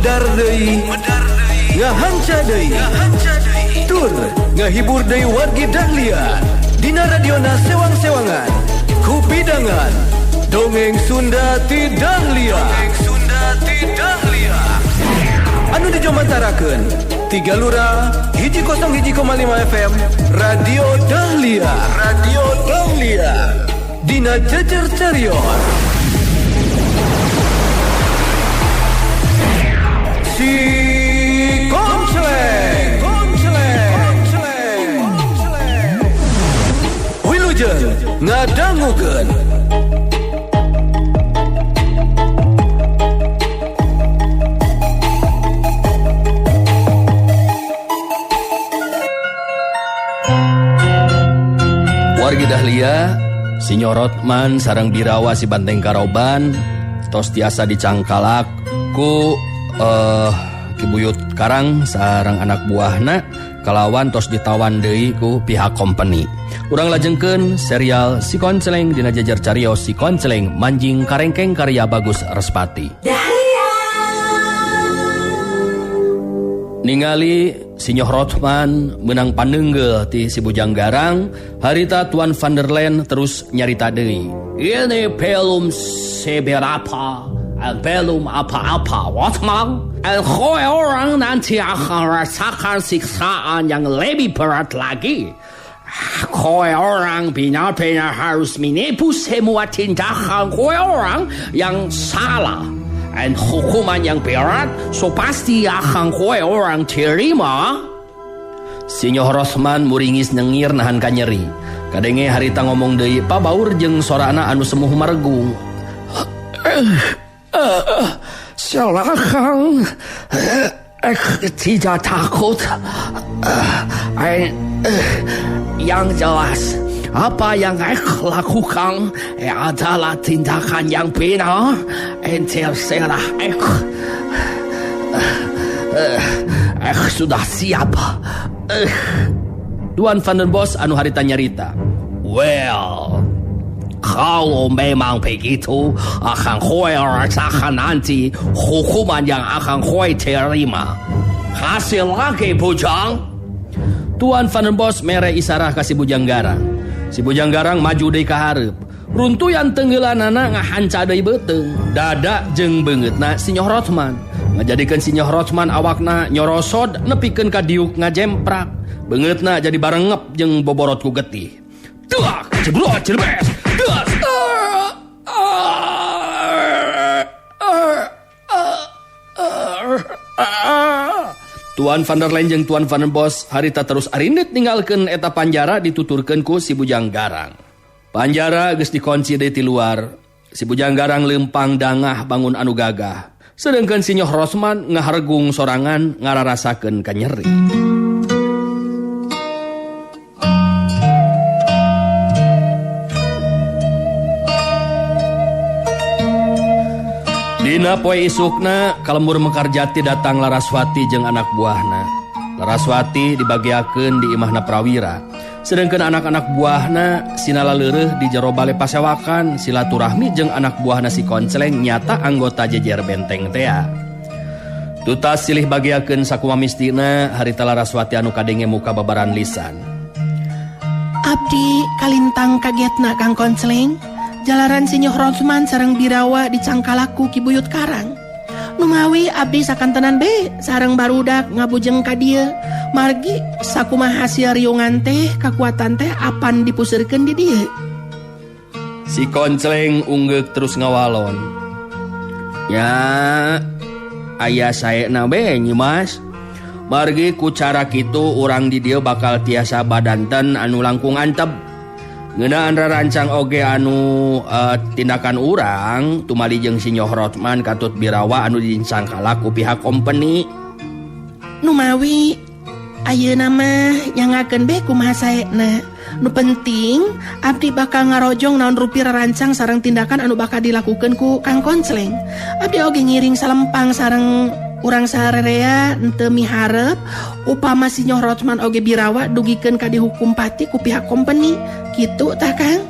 Medar deui, ngahanca deui, tur ngahibur deui wargi Dahlia. Dina radiona sewang-sewangan, kupidangan Dongeng Sunda ti Dahlia. Dongeng Sunda ti Dahlia. Anu dijomantarakeun Tiga Lura 101,5 FM Radio Dahlia. Radio Dahlia. Dina Jejer Carios. Si Koncleng. Koncleng. Wilujeng ngadangukeun. Wargi Dahlia, Sinyo Rotman sareng Birawa si Banteng Karoban tos tiasa dicangkalak ku Ki Buyut Karang sareng anak buahna kalawan tos ditawan deui ku pihak company. Urang lajengkeun serial Si Konceleng dina jejer carios Si Konceleng manjing karengkeng karya Bagus Respati. Dahlia. Ningali Sinyo Rotman menang panenggel ti si Bujang Garang, harita Tuan Van der Len terus nyarita deui. Ini belum seberapa, belum apa-apa, Rotman. Kau orang nanti akan rasakan siksaan yang lebih berat lagi. Kau orang benar-benar harus menebus semua tindakan kau orang yang salah. Dan hukuman yang berat, so pasti akan kau orang terima. Sinyo Rosman muringis nyengir nahan kanyeri. Kadenge harita ngomong deui pabaur jeung sorana anu semuh margung. Silakan, tidak takut. Yang jelas, apa yang aku lakukan adalah tindakan yang benar. Terserah aku. Aku sudah siap. Tuan Van der Bos anu harita nyarita. Well, kalau memang begitu, akan kau rasakan nanti hukuman yang akan kau terima. Kasih lagi, Bujang. Tuan Van der Bos mere isarah ka si Bujang Garang. Si Bujang Garang maju deui ka hareup. Runtuyan tenggelanana ngahanca deui beuteung. Dada jeung beungeutna si Nyoh Rotman. Ngajadikeun si Nyoh Rotman awakna nyorosod nepikeun ka diuk ngajemprak. Beungeutna jadi barengep jeung boborot ku getih. Duak, jebrot, jelbes. Duas. Tuan Van der Len jeung Tuan Van der Bos harita terus arindit ninggalkeun eta panjara dituturkeun ku si Bujang Garang. Panjara geus dikunci deui ti luar. Si Bujang Garang leumpang dangah bangun anu gagah. Sedengkeun si Nyoh Rosman ngahargung sorangan ngararasakeun kanyeri. Dina poe isukna kalembur Mekarjati datang Laraswati jeung anak buahna. Laraswati dibagiakeun di imahna Prawira. Sedengkeun anak-anak buahna sinala leureuh di jero bale pasewakan silaturahmi jeung anak buahna si Konceleng nyata anggota jejer benteng tea. Tutas silih bagiakeun sakumaha mistina harita Laraswati anu kadenge muka babaran lisan. Abdi kalintang kagetna Kang Konceleng. Jalaran si Nyoh Rosman sareng Birawa dicangkalaku Ki Buyut Karang. Numawi abdi sakantenan be sareng barudak ngabujeng ka dieu. Margi sakumaha hasil riungan teh kakuatan teh apan dipuseurkeun di dieu. Si Konceleng unggeuk terus ngawalon. Ya, aya saena be Nyi Mas. Margi ku cara kitu urang di dieu bakal tiasa badanten anu langkung antep. Ngeunaan rarancang oge anu tindakan urang tumali jeung si Nyoh Rotman katut Birawa anu dincangkala ku pihak company. Numawi ayeuna mah nyangakeun be kumaha saena. Nu penting abdi bakal ngarojong naon rupi rarancang sareng tindakan anu bakal dilakukeun ku Kang Konceleng. Abdi oge ngiring salempang sareng urang sarerea henteu miharep upama si Nyoh Rotman oge Birawa dugikeun ka dihukum pati ku pihak company. Kitu tah Kang.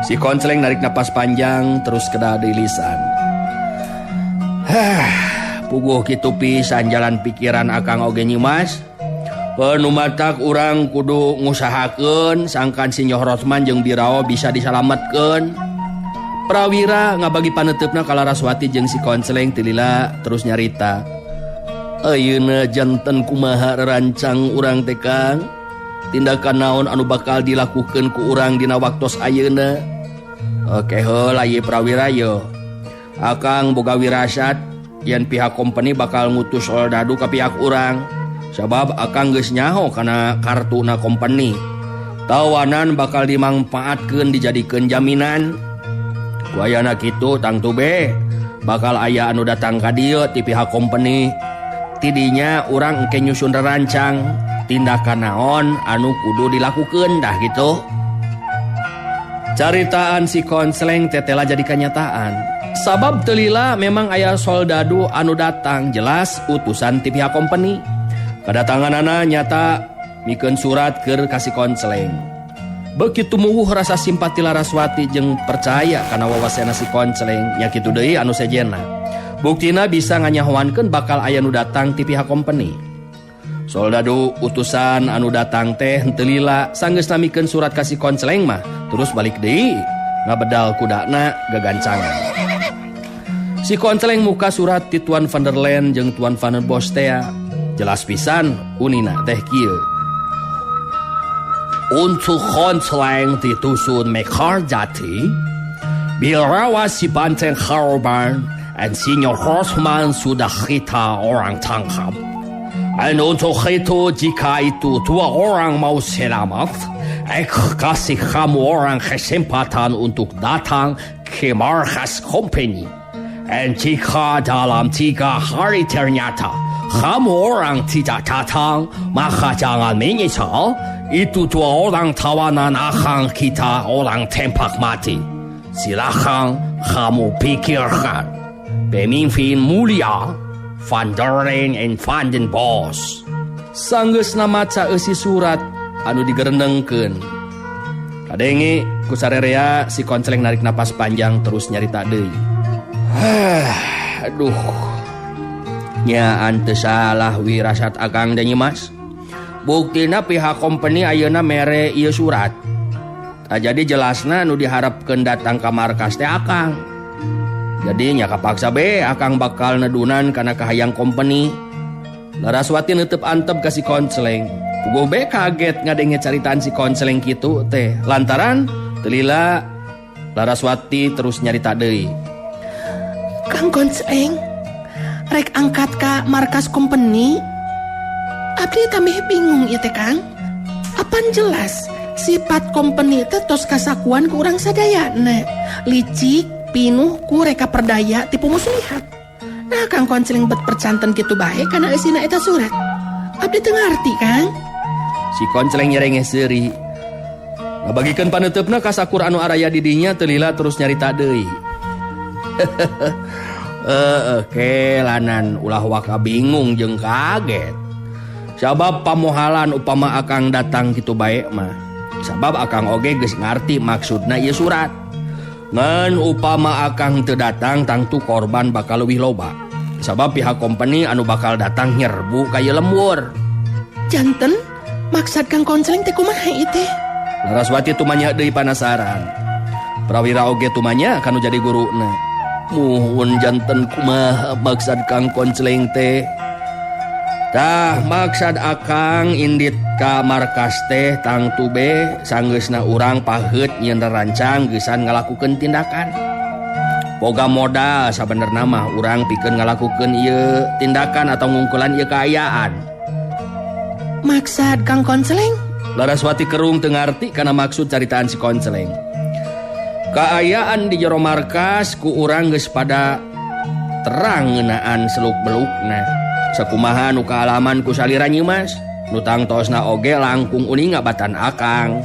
Si Konceleng narik napas panjang terus keda deui lisan. Hah, Puguh kitu pisan jalan pikiran Akang oge Nyimas. Nu matak urang kudu ngusahakeun sangkan si Nyoh Rotman jeung Birao bisa disalametkeun. Prawira ngabagi paneuteup ka Laraswati jeung si Konceleng tilila terus nyarita. Ayeuna janten kumaha rancang urang teh Kang? Tindakan naon anu bakal dilakukeun ku urang dina waktos ayeuna? Oke heula ye Prawira yo. Akang boga wirasat yen pihak company bakal ngutus soldadu ka pihak urang. Sabab akang geus nyaho kana kartuna company. Tawanan bakal dimangpaatkeun dijadikeun jaminan. Ku ayana kitu tangtu be bakal aya anu datang ka dieu ti pihak company. Tidinya urang engke nyusun rancang tindakan naon anu kudu dilakukeun dah gitu. Caritaan si Konseleng tetela jadi kenyataan. Sabab telila memang aya soldadu anu datang jelas utusan ti pihak company. Kedatanganana nyata mikeun surat keur ka si Konseleng. Begitu muwuh rasa simpati Laraswati jeung percaya kana wawasena si Konseleng nya kitu deui anu sejenna. Buktina bisa nganyahoankeun bakal aya nu datang ti pihak company. Soldadu utusan anu datang teh henteu lila sanggeus namikeun surat ka si Konseleng mah terus balik deui ngabedal kudana gagancangan. Si Konseleng muka surat ti Tuan van der Len jeung Tuan van der Bos tea. Jelas pisan unina teh kieu. Untuk Konseleng di dusun Mekarjati, Birawa si Banteng Haroban and Senior Horseman sudah kita orang tangkap. Dan untuk itu jika itu dua orang mau selamat, aku kasih kamu orang kesempatan untuk datang ke markas company. Dan jika dalam 3 hari ternyata kamu orang tidak datang, maka jangan menyesal. Itu 2 orang tawanan akan kita orang tempak mati. Silakan kamu pikirkan. Pemimpin mulia Van der Len and Van den Bos. Sanggeusna maca eusi surat anu digerendengkeun. Kadenge ku sarerea si Konceleng narik napas panjang terus nyarita deui. Aduh. Nyaan teu salah wirasat Akang deui Mas. Buktina pihak company ayeuna mere ieu surat. Tah jadi jelasna nu diharapkeun datang ka markas teh Akang. Jadi nya kapaksa be Akang bakal nedunan kana kahayang company. Laraswati neuteup antep ka si Konceleng. Puguh be kaget ngadenge caritaan si Konceleng kitu teh. Lantaran teu lila Laraswati terus nyarita deui. Kang Konceleng rek angkat ka markas company. Abdi tambih bingung ieu teh Kang. Apan jelas sifat company teh tos kasakuan ku urang sadayana. Licik, pinuh ku reka perdaya tipu muslihat. Nah Kang Konceleng bet percanten kitu bae kana eusina eta surat. Abdi teu ngarti Kang. Si Konceleng nyerengeh seuri. Ngabagikeun paneuteup ka sakur anu araya di dinya teu lila terus nyarita deui. Oke lanan ulah waka bingung jeung kaget. Sabab pamohalan upama Akang datang kitu bae mah. Sabab Akang oge geus ngarti maksudna ieu surat. Ngan upama Akang teu datang tangtu korban bakal leuwih loba. Sabab pihak company anu bakal datang nyerbu ka ieu lembur. Janten maksad Kang Konceleng teh kumaha ieu teh? Laraswati tumanya deui panasaran. Prawira oge tumanya kanu jadi guruna. Muhun janten kumaha maksad Kang Konceleng teh? Tah maksad Akang indit ka markas teh tangtu be sanggeusna urang paheut nyeun rancang geusan ngalakukeun tindakan. Boga modal sabenerna mah urang pikeun ngalakukeun ieu tindakan atau ngungkulan ieu kaayaan. Maksad Kang Konceleng? Laraswati kerung teu ngarti kana maksud caritaan si Konceleng. Kaayaan di jero markas ku urang geus pada terang ngeunaan seluk-belukna. Sakumaha nu kaalaman ku salira Nyi Mas, nu tangtosna oge langkung uninga batan Akang.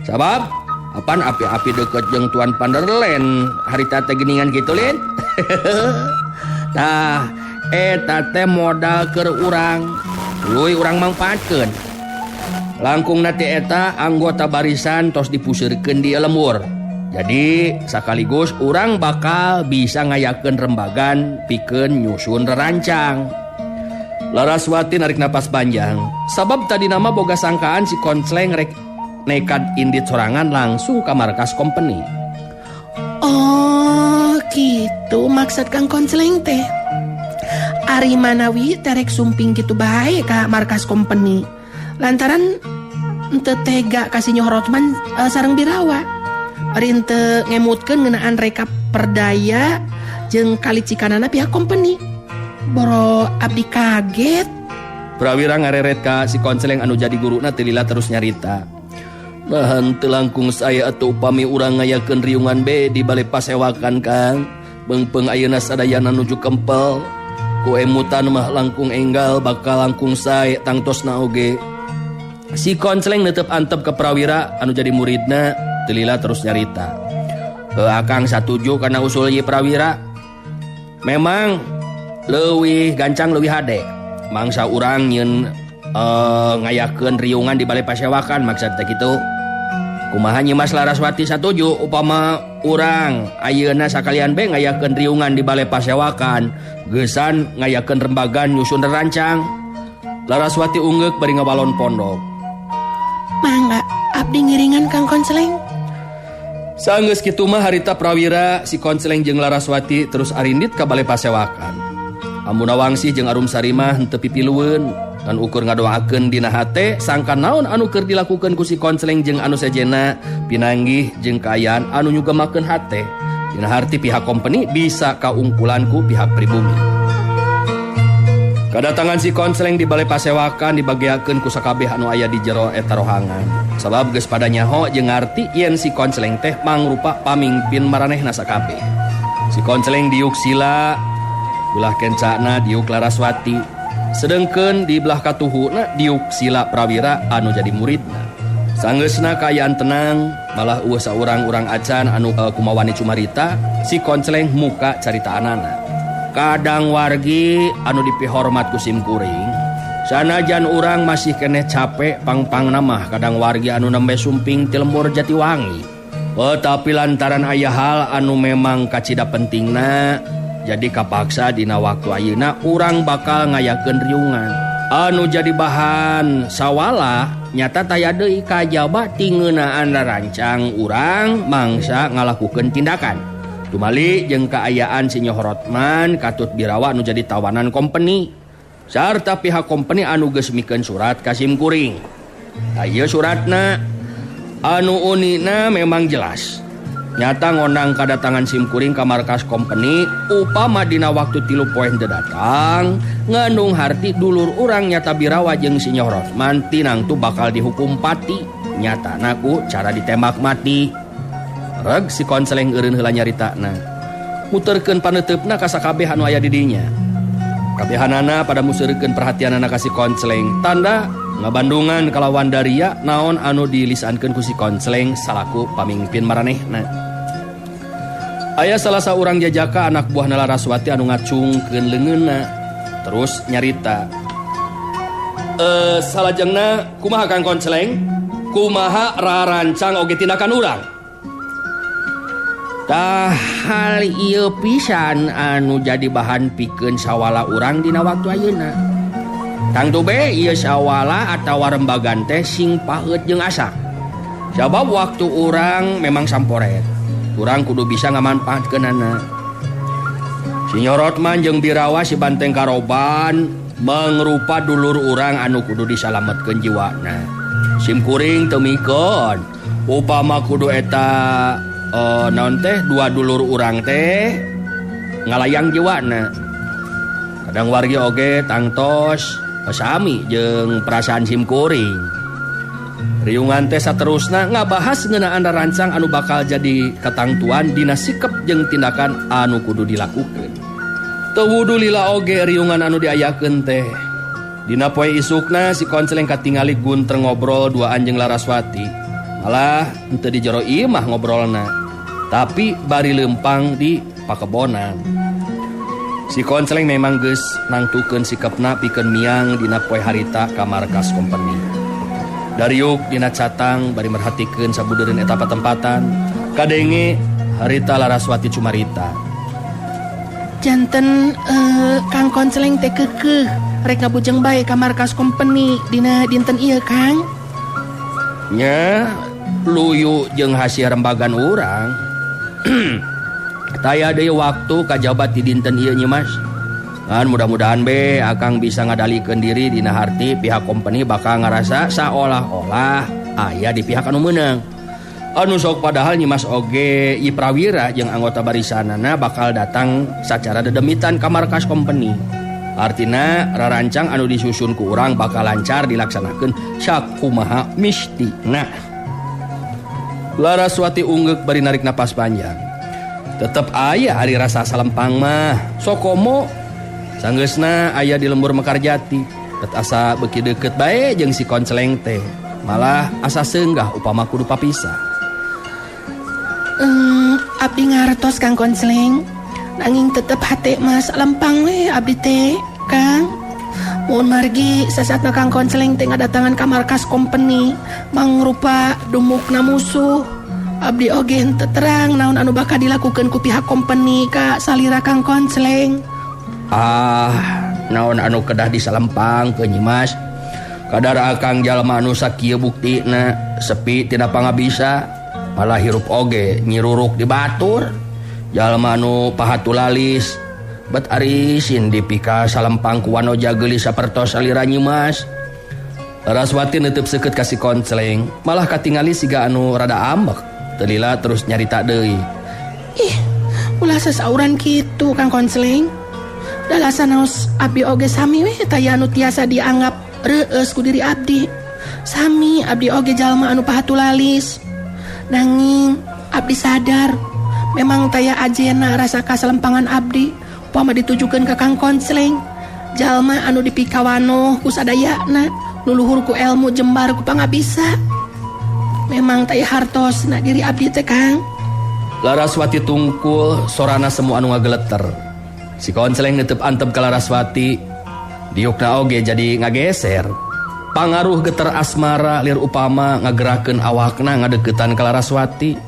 Sabab apan api-api deket jeung Tuan Van der Len harita teh geuningan kitu lin. Tah eta teh modal keur urang, tuluy urang mangpaatkeun. Langkung na ti eta anggota barisan tos dipuseurkeun di lembur. Jadi sekaligus urang bakal bisa ngayakeun rembagan pikeun nyusun rerancang. Laraswati narik napas panjang. Sabab tadi nama boga sangkaan si Koncleng rek nekat indit sorangan langsung ke markas company. Oh, gitu maksud Kang Koncleng teh. Ari manawi terek sumping gitu bae ka markas company. Lantaran henteu tega ka si Nyoh Rothman sareng Birawa. Ari henteu ngemutkeun ngeunaan rekap perdaya jeung kalicikanana pihak company. Boro abdi kaget. Prawira ngareret ka si Koncleng anu jadi guruna teu lila terus nyarita. Nah henteu langkung saya atuh upami urang ngayakeun riungan be di bale pasewakan Kang. Beungpeung ayeuna sadayana nuju kempel. Ku emutan mah langkung enggal bakal langkung sae tangtosna oge. Si Koncleng netep antep ke Prawira anu jadi muridna teu lila terus nyarita. Akang satuju kana usul ieu Prawira. Memang leuwih gancang leuwih hade. Mangsa urang nyeun ngayakeun riungan di bale pasewakan maksud teh kitu. Kumaha Nyi Mas Laraswati satuju upama urang ayeuna sakalian be ngayakeun riungan di bale pasewakan, geusan ngayakeun rembagan nyusun rerancang. Laraswati ungeuk bari ngabalon pondok. Mangga abdi ngiringan Kang Koncleng. Sanggeus kitu mah harita Prawira si Koncleng jeung Laraswati terus arindit ka bale pasewakan. Amuna Wangsih jeung Arum Sarimah henteu pipilueun ngan ukur ngadoakeun dina hate sangka naon anu keur dilakukeun ku si Koncleng jeung anu sejena pinanggih jeung kaayaan anu nyugemakeun hate. Dina harti pihak company bisa kaungkulan ku pihak pribumi. Kadatangan si Koncleng di bale pasewakan dibageakeun ku sakabeh anu aya di jero eta rohangan. Sabab geus pada nyaho jeung ngarti yen si Koncleng teh mangrupa pamingpin maranehna sakabeh. Si Koncleng diuk sila, belah kencana diuk Laraswati, sedengkeun di belah katuhuna diuk sila Prawira anu jadi muridna. Sanggeusna kaayaan tenang, malah eueuh saurang-urang acan anu kumawani cumarita, si Koncleng muka caritaanana. Kadang wargi anu dipihormat ku simkuring, sanajan urang masih keneh capek pangpangna mah kadang wargi anu nembe sumping ti lembur Jatiwangi. Tapi lantaran aya hal anu memang kacida pentingna, jadi kapaksa dina waktu ayeuna urang bakal ngayakeun riungan. Anu jadi bahan sawala nyata taya deui kajaba ti ngeunaan rarancang urang mangsa ngalakukeun tindakan. Tumali jeung kaayaan si Nyoh Rothman katut Birawa anu jadi tawanan company sarta pihak company anu geus mikeun surat ka simkuring. Tah ieu suratna anu unina memang jelas. Nyata ngondang kadatangan simkuring ka markas company upama dina waktu 3 poe teu datang ngandung harti dulur urang nyata Birawa jeung si Nyoh Rothman tinangtu bakal dihukum pati nyatana ku cara ditembak mati. Reg si Koncleng eureun heula nyaritana. Muterkeun paneuteup ka sakabeh anu aya di dinya. Kabehanana pada museurekeun perhatianana ka si Koncleng. Tanda ngabandungan kalawan daria naon anu dilisankeun ku si Koncleng salaku pamingpin maranehna. Aya salah saurang jajaka anak buah Laraswati anu ngacungkeun leungeunna terus nyarita. Salajengna kumaha Kang Koncleng? Kumaha rarancang oge tindakan urang? Tah hal ieu pisan anu jadi bahan pikeun sawala urang dina waktu ayeuna. Tangtu be ieu sawala atawa rembagan teh sing paheut jeung asak. Sabab waktu urang memang samporet. Urang kudu bisa ngamanfaatkeunana. Si Nyoh Rothman jeung Birawa si Banteng Karoban mangrupa dulur urang anu kudu disalametkeun jiwana. Simkuring teu mikeun upama kudu eta naon teh dua dulur urang teh ngalayang jiwana. Kadang wargi oge tangtos sami jeung perasaan simkuring. Riungan teh saterusna ngabahas ngeunaan rancang anu bakal jadi katangtuan dina sikep jeung tindakan anu kudu dilakukeun. Teu wudu lila oge riungan anu diayakeun teh. Dina poe isukna si Koncleng katingali guntreng ngobrol duaan jeung Laraswati. Malah henteu di jero imah ngobrolna, tapi bari leumpang di pakebonan. Si Koncleng memang geus nangtukeun sikepna pikeun miang dina poe harita ka markas company. Dariuk dina catang bari merhatikeun sabudeureun eta patempatan. Kadenge harita Laraswati cumarita. Janten Kang Konceleng teh keukeuh rek ngabujeng bae ka markas company dina dinten ieu Kang. Nya luyu jeung hasil rembagan urang. Taya deui waktu kajabat di dinten ieu Nyi Mas. Ngan mudah-mudahan be akang bisa ngadalikeun diri dina harti pihak company bakal ngarasa saolah-olah aya di pihak anu meunang. Anu sok padahal Nyi Mas oge Nyi Prawira jeung anggota barisanana bakal datang sacara dedemitan ka markas company. Artina rarancang anu disusun ku urang bakal lancar dilaksanakeun sakumaha mistina. Laraswati unggeuk bari narik napas panjang. Tetep aya ari rasa salempang mah. Sokomo sanggeusna aya di lembur Mekarjati. Tet asa beuki deukeut bae jeung si Konceleng teh. Malah asa seunggah upama kudu papisah. Abdi ngartos Kang Konceleng. Nanging tetep hate mah salempang we abdi teh, Kang. Mun margi sasatna Kang Konceleng teh ngadatangan ka markas company mangrupa dumukna musuh. Abdi oge henteu terang naon anu bakal dilakukeun ku pihak company ka salira Kang Konceleng. Ah, naon anu kedah disalempang ke Nyi Mas. Kadar akang jalma anu sakieu buktina sepi tina pangabisa, malah hirup oge nyiruruk di batur. Jalma anu pahatulalis bet arisin dipika salempang ku wanoja geulis sapertos salira Nyi Mas. Laraswati neuteub seukeut ka si Konceleng, malah katingali siga anu rada ambek. Telila terus nyarita deui. Ih, ulah sasauran kitu Kang Konceleng. Dalasan naos abdi oge sami we taya anu tiasa dianggap reueus ku diri abdi. Sami abdi oge jalma anu pahatulalis. Nanging abdi sadar memang taya ajena rasa kasalempangan abdi upama ditujukeun ka Kang Konceleng. Jalma anu dipikawanoh ku sadayana, luluhur ku elmu jembar ku pangabisa. Memang taya hartos na diri abdi teh Kang. Laraswati tungkul sorana semua anu ngageleter. Si Konceleng netep antep ka Laraswati. Diukna oge jadi ngageser. Pangaruh geter asmara lir upama ngagerakeun awakna ngadeukeutan ka Laraswati.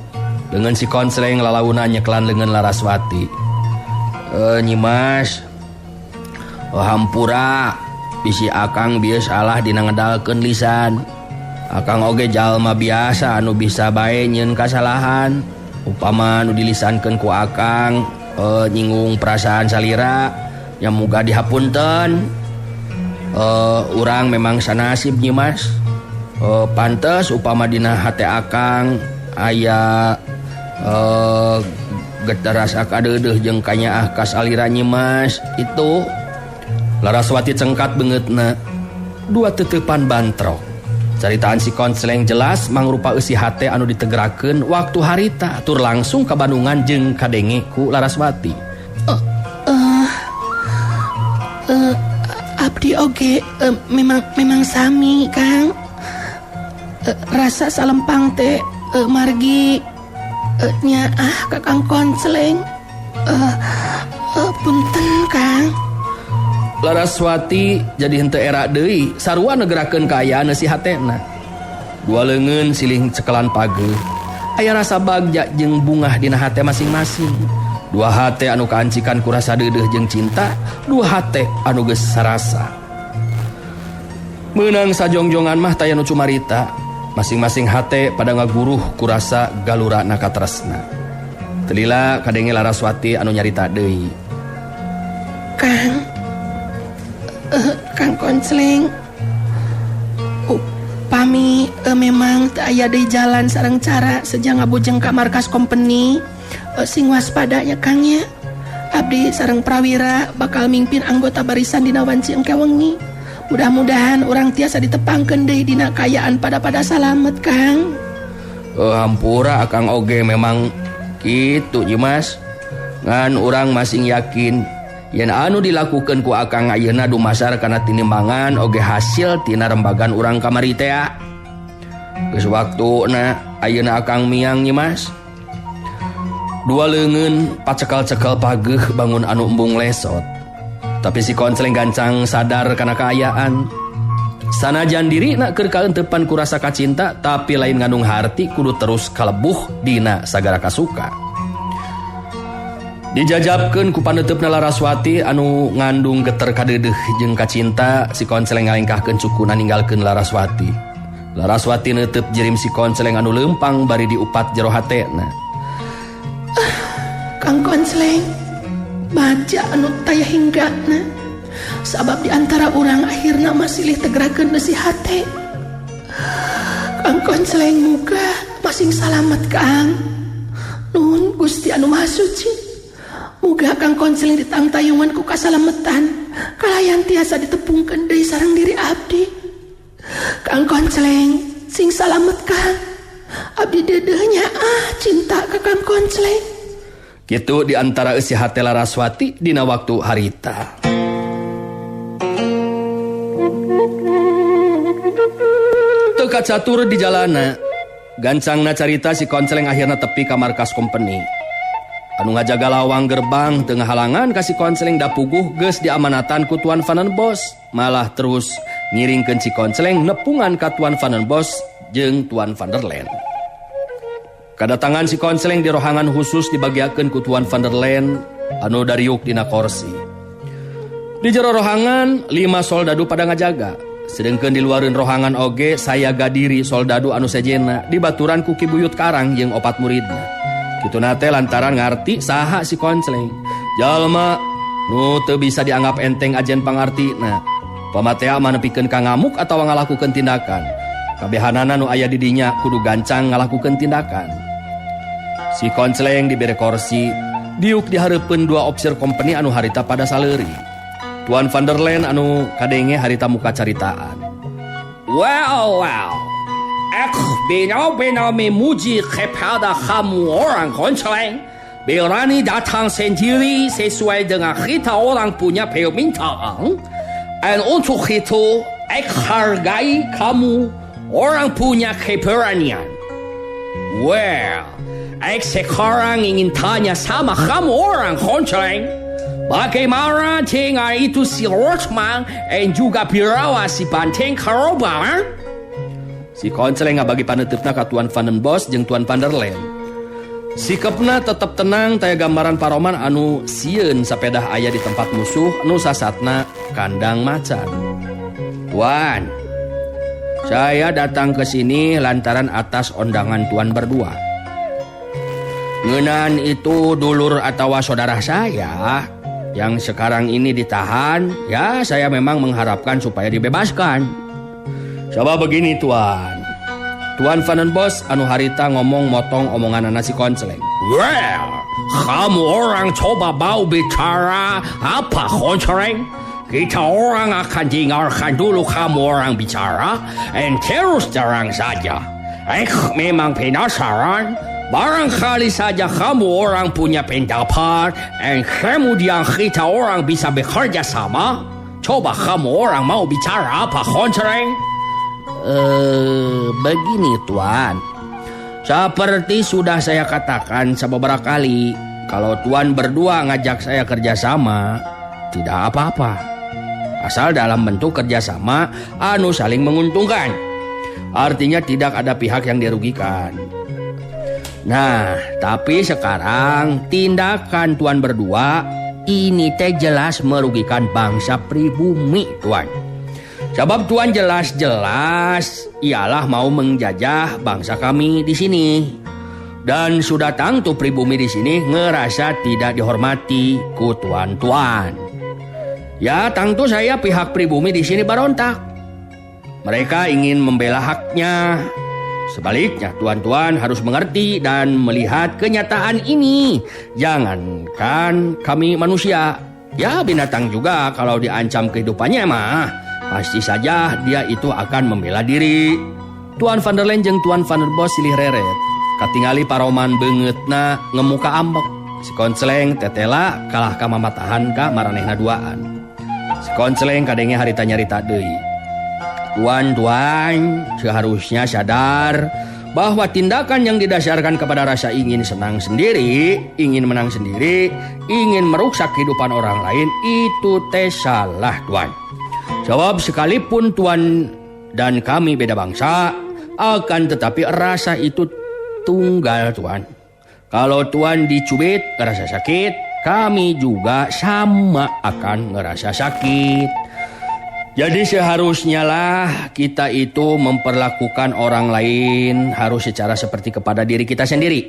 Dengan si Konceleng lalauna nyeklan leungeun Laraswati. Nyi Mas, hampura bisi akang bieu salah dina ngedalkeun lisan. Akang oge jalma biasa anu bisa bae nyieun kasalahan. Upama nu dilisankeun ku akang nyinggung perasaan salira, nya muga dihapunten. Urang memang sanasib Nyi Mas. Pantes upama dina hate akang aya geter rasa kadeudeuh jeung kanyaah ka salira Nyi Mas itu. Laraswati cengkat beungeutna. Dua teteupan bantrok. Caritaan si Konceleng jelas mangrupa eusi hate anu ditegerakeun waktu harita tur langsung ka Bandungan jeung kadenge ku Laraswati. Abdi oge memang sami Kang. Rasa salempang teh margi nyaah ka Kang Konceleng. Punten Kang. Laraswati jadi henteu era deui sarua negerakeun kaayaan si hatena. Dua leungeun silih cekelan pageuh. Aya rasa bagja jeung bungah dina hate masing-masing. Dua hate anu kaancikan ku rasa deudeuh jeung cinta, dua hate anu geus sarasa. Meunang sajongjongan mah taya nu cumarita. Masing-masing hate pada ngaguruh ku rasa galurana katresna. Telila kadenge Laraswati anu nyarita deui. Kang, Kang Konceleng, upami memang teu aya deui jalan sareng cara sejang ngabujeng ka markas company, sing waspada nya Kang nya. Abdi sareng Prawira bakal mimpin anggota barisan dina wanci engke wengi. Mudah-mudahan urang tiasa ditepangkeun deui dina kaayaan pada-pada salamet Kang. Hampura Akang oge memang kitu Nyi Mas. Ngan urang masing yakin yen anu dilakukeun ku akang ayeuna dumasar kana tinimbangan oge hasil tina rembagan urang kamari teh. Geus waktuna ayeuna akang miang Nyi Mas. Dua leungeun pacekal-cekal pageuh bangun anu embung lesot. Tapi si Konceleng gancang sadar kana kaayaan. Sanajan dirina keur kaentepan ku rasa kacinta tapi lain ngandung harti kudu terus kalebuh dina sagara kasuka. Dijajabkeun ku paneuteup Laraswati anu ngandung geter kadeudeuh jeung kacinta si Konceleng ngalengkahkeun cukuna ninggalkeun Laraswati. Laraswati neuteub jirim si Konceleng anu leumpang bari diupat jero hatena. Kang Konceleng baca anu taya hinggana sabab di antara urang akhirna masilih tegerakeun besi hate. Kang Konceleng muga masing salamet Kang. Nun Gusti anu Maha Suci. Muga Kang Konceleng ditangtayungan ku kasalametan kalayan tiasa ditepungkeun deui sareng diri abdi. Kang Konceleng sing salamet Kang. Abdi deudeuhnya cinta ka Kang Konceleng. Kitu di antara eusi hate Laraswati dina waktu harita. Teu kacatur di jalana, gancangna carita si Konceleng akhirna tepi ka markas company. Anu ngajaga lawang gerbang teu ngahalangan ka si Konceleng dapuguh geus diamanatan ku Tuan Van den Bos, malah terus ngiringkeun si Konceleng nepungan ka Tuan Van den Bos jeung Tuan Van der Len. Kadatangan si Konceleng di rohangan khusus dibagiakeun ku Tuan Van der Len anu dariuk dina korsi. Di jero rohangan 5 soldadu pada ngajaga. Sedengkeun di luareun rohangan oge sayaga diri soldadu anu sejena dibaturan ku Ki Buyut Karang jeung 4 muridna. Kituna teh lantaran ngarti saha si Konceleng. Jalma nu teu bisa dianggap enteng ajen pangartina. Pamatea mah nepikeun ka ngamuk atawa ngalakukeun tindakan. Kabehanana nu aya di dinya kudu gancang ngalakukeun tindakan. Si Konceleng dibere korsi, diuk dihareupeun 2 opsir company anu harita pada saleuri. Tuan Van der Len anu kadenge harita muka caritaan. Well, well. Ek benar-benar memuji kepada kamu orang Konceleng. Berani datang sendiri sesuai dengan kita orang punya permintaan. Dan untuk itu, ek hargai kamu orang punya keberanian. Well, ek sekarang ingin tanya sama kamu orang Konceleng. Bagaimana dengan itu si Rothman dan juga Birawa si Banteng Karoba? Si Konceleng ngabagi paneuteup ka Tuan Van den Bos jeung Tuan Van der Len. Sikepna tetep tenang taya gambaran paroman anu sieun sapedah aya di tempat musuh nu sasatna kandang macan. Tuan, saya datang ke sini lantaran atas undangan Tuan berdua. Ngeunaan itu dulur atawa saudara saya yang sekarang ini ditahan, ya saya memang mengharapkan supaya dibebaskan. Coba begini Tuan. Tuan Van den Bos anu harita ngomong motong omongan si Konceleng. Well, kamu orang coba bau bicara apa Konceleng? Kita orang akan dengarkan dulu kamu orang bicara, and terus terang saja. Memang penasaran. Barangkali saja kamu orang punya pendapat, and kemudian kita orang bisa bekerja sama. Coba kamu orang mau bicara apa, Konceleng? Begini Tuan. Seperti sudah saya katakan beberapa kali, kalau Tuan berdua ngajak saya kerjasama, tidak apa-apa. Asal dalam bentuk kerjasama anu saling menguntungkan. Artinya tidak ada pihak yang dirugikan. Nah, tapi sekarang tindakan Tuan berdua ini teh jelas merugikan bangsa pribumi, Tuan. Sebab Tuan jelas-jelas ialah mau menjajah bangsa kami di sini. Dan sudah tentu pribumi di sini ngerasa tidak dihormati ku tuan-tuan. Ya, tentu saya pihak pribumi di sini berontak. Mereka ingin membela haknya. Sebaliknya, tuan-tuan harus mengerti dan melihat kenyataan ini. Jangankan kami manusia, ya binatang juga kalau diancam kehidupannya mah, pasti saja dia itu akan membela diri. Tuan Van der Len jeung Tuan Van der Bos silih reret. Katingali paroman beungeutna ngemuka ambek. Si Konceleng tetela kalah ka mamatahan ka maranehna duaan. Si Konceleng kadenge harita nyarita deui. Tuan-tuan seharusnya sadar bahwa tindakan yang didasarkan kepada rasa ingin senang sendiri, ingin menang sendiri, ingin merusak kehidupan orang lain, itu teh salah, Tuan. Sebab sekalipun tuan dan kami beda bangsa, akan tetapi rasa itu tunggal tuan. Kalau tuan dicubit ngerasa sakit, kami juga sama akan ngerasa sakit. Jadi seharusnya lah kita itu memperlakukan orang lain harus secara seperti kepada diri kita sendiri.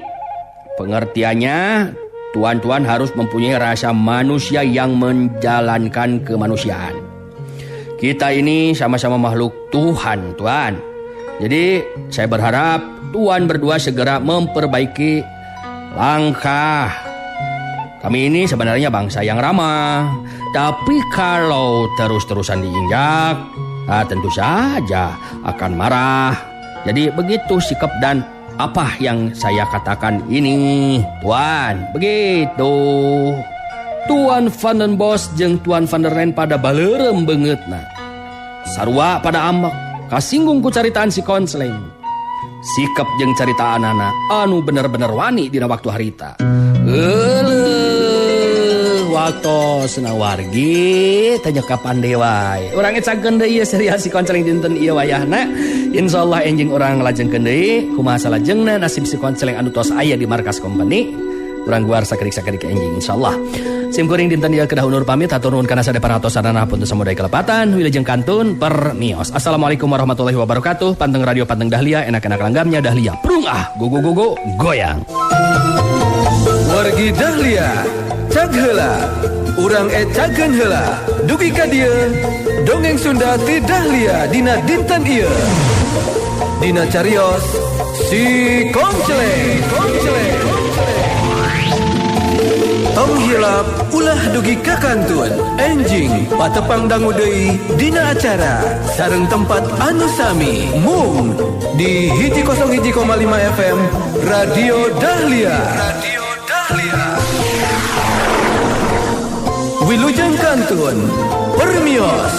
Pengertiannya, tuan-tuan harus mempunyai rasa manusia yang menjalankan kemanusiaan. Kita ini sama-sama makhluk Tuhan, Tuan. Jadi saya berharap tuan berdua segera memperbaiki langkah. Kami ini sebenarnya bangsa yang ramah. Tapi kalau terus-terusan diinjak, tentu saja akan marah. Jadi begitu sikap dan apa yang saya katakan ini, Tuan. Begitu. Tuan Van den Bos jeung Tuan Van der Len pada baleurem beungeutna. Sarua pada ambek, kasinggung ku caritaan si Konsleng. Sikap jeung caritaanana anu bener-bener wani dina waktu harita. Euleuh, waktosna wargi tanya kapan deui wae. Urang ecakeun deui ieu serial si Konceleng dinten ieu wayahna. Insyaallah enjing urang lajengkeun deui kumaha salajengna nasib si Konceleng anu tos aya di markas company. Urang guar sakedik-sakedik enjing insyaallah. Sim kuring dinten ieu kedah undur pamit, hatur nuhun kana sadaya paratosanana hapunten samudaya kelepatan, wilujeng kantun permios. Assalamualaikum warahmatullahi wabarakatuh. Panteng radio panteng Dahlia, enak-enak langgamnya Dahlia. Prung ah, go go go go goyang. Wargi Dahlia, cag heula. Urang ecageun heula. Dugi ka dieu, dongeng Sunda ti Dahlia dina dinten ieu. Dina carios si Konceleng. Konceleng. Tong hilap ulah dugi ka kantun. Enjing patepang dangu deui dina acara sareng tempat anu sami mung di 101,5 FM Radio Dahlia. Radio Dahlia. Wilujeng kantun permios.